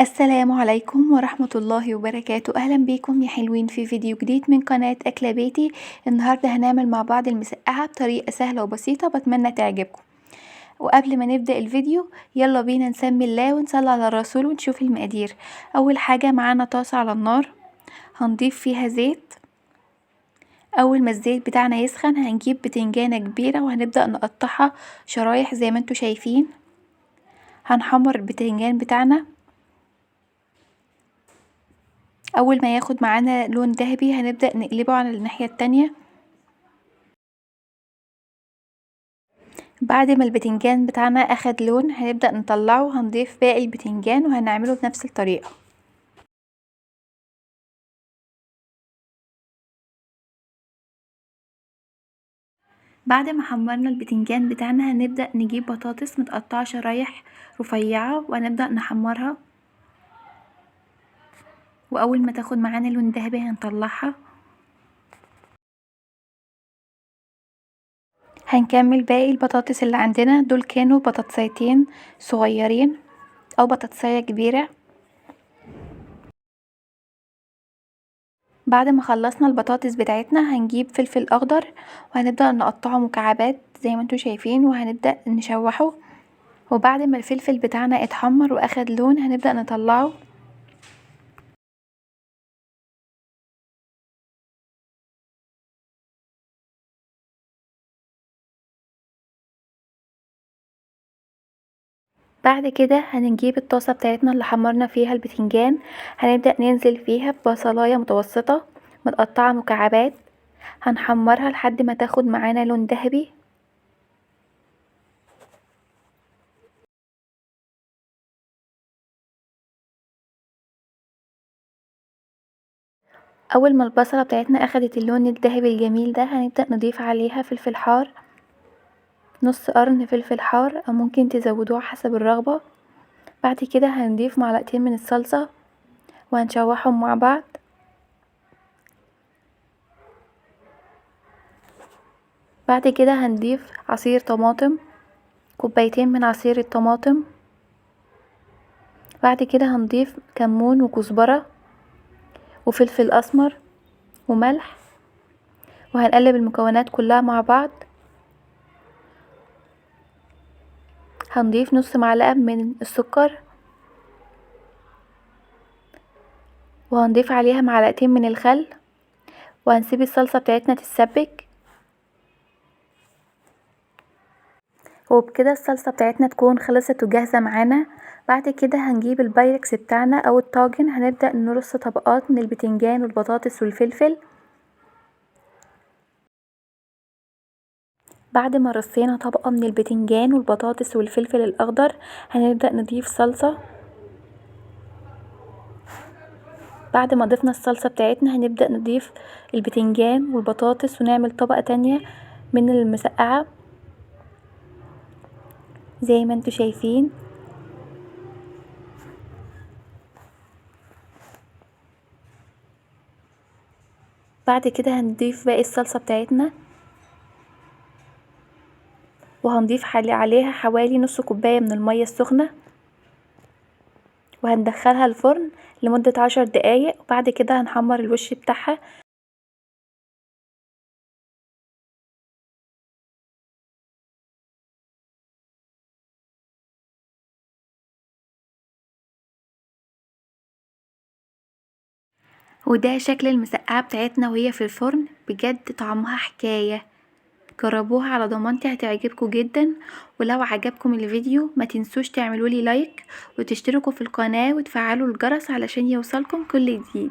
السلام عليكم ورحمة الله وبركاته. أهلا بيكم يا حلوين في فيديو جديد من قناة أكلة بيتي. النهاردة هنعمل مع بعض المسقعة بطريقة سهلة وبسيطة، بتمنى تعجبكم. وقبل ما نبدأ الفيديو يلا بينا نسمي الله ونصلي على الرسول ونشوف المقادير. أول حاجة معانا طاسة على النار، هنضيف فيها زيت. أول ما الزيت بتاعنا يسخن هنجيب بتنجانة كبيرة وهنبدأ نقطعها شرايح زي ما انتوا شايفين. هنحمر البتنجان بتاعنا. اول ما ياخد معانا لون ذهبي هنبدأ نقلبه على الناحية التانية. بعد ما البتنجان بتاعنا اخد لون هنبدأ نطلعه، هنضيف باقي البتنجان وهنعمله بنفس الطريقة. بعد ما حمرنا البتنجان بتاعنا هنبدأ نجيب بطاطس متقطعة شرايح رفيعة وهنبدأ نحمرها، واول ما تاخد معانا لون ذهبي هنطلعها. هنكمل باقي البطاطس اللي عندنا، دول كانوا بطاطسيتين صغيرين او بطاطسية كبيرة. بعد ما خلصنا البطاطس بتاعتنا هنجيب فلفل اخضر وهنبدأ نقطعه مكعبات زي ما انتوا شايفين وهنبدأ نشوحه. وبعد ما الفلفل بتاعنا اتحمر واخد لون هنبدأ نطلعه. بعد كده هنجيب الطاسة بتاعتنا اللي حمرنا فيها البتنجان، هنبدأ ننزل فيها ببصلاية متوسطة متقطعة مكعبات، هنحمرها لحد ما تاخد معانا لون ذهبي. اول ما البصلة بتاعتنا اخدت اللون الذهبي الجميل ده هنبدأ نضيف عليها فلفل حار، نص قرن فلفل حار او ممكن تزودوه حسب الرغبة. بعد كده هنضيف معلقتين من الصلصة وهنشوحهم مع بعض. بعد كده هنضيف عصير طماطم، كوبايتين من عصير الطماطم. بعد كده هنضيف كمون وكزبرة وفلفل اسمر وملح، وهنقلب المكونات كلها مع بعض. هنضيف نص معلقة من السكر، وهنضيف عليها معلقتين من الخل، وهنسيب الصلصة بتاعتنا تتسبك. وبكده الصلصة بتاعتنا تكون خلصت وجاهزة معانا. بعد كده هنجيب البايركس بتاعنا او الطاجن، هنبدأ نرص طبقات من البتنجان والبطاطس والفلفل. بعد ما رصينا طبقة من البتنجان والبطاطس والفلفل الاخضر هنبدأ نضيف صلصة. بعد ما ضفنا الصلصة بتاعتنا هنبدأ نضيف البتنجان والبطاطس ونعمل طبقة تانية من المسقعة زي ما انتوا شايفين. بعد كده هنضيف باقي الصلصة بتاعتنا، وهنضيف عليها حوالي نص كوباية من المية السخنة، وهندخلها الفرن لمدة 10 دقايق. وبعد كده هنحمر الوش بتاعها. وده شكل المسقعة بتاعتنا وهي في الفرن، بجد طعمها حكاية. جربوها على ضمانتي هتعجبكم جدا. ولو عجبكم الفيديو ما تنسوش تعملوا لي لايك وتشتركوا في القناة وتفعلوا الجرس علشان يوصلكم كل جديد.